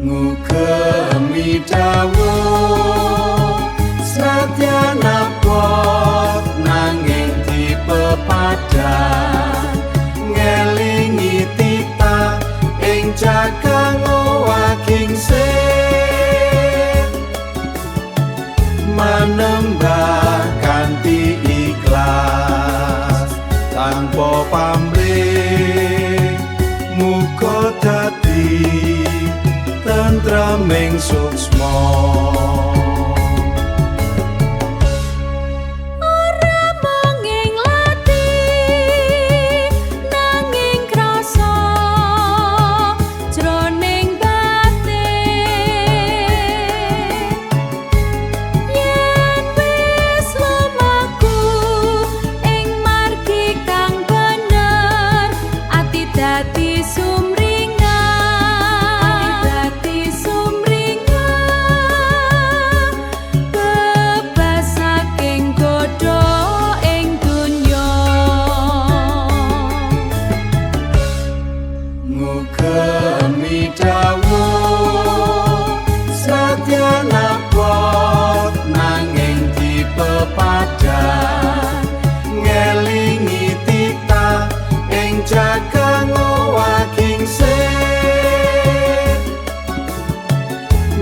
Ngugemi dawuh, senadyan abot nanging dipepadhan, ngelingi titah ing jagang owahing sih, manembah kanthi ikhlas tanpa pamrih, muga dadi tentreming suksma. Ora mung ing lathi nanging krasa jroning batin, yen wis lumaku ing margi kang bener, ati dadi sumringah, dadi sumringah, bebas saking godha ing donya. Ngugemi dawuh, senadyan abot nanging dipepadhan, ngelingi titah ing jagang owahing sih,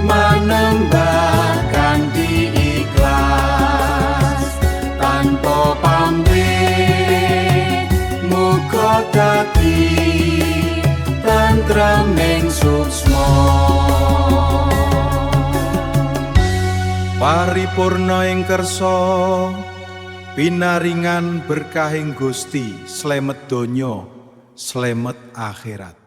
manembah kanthi ikhlas tanpa pamrih, muga dadi tentreming suksma. Paripurna ing kersa pinaringan berkahing Gusti, slemet donya, slemet akhirat.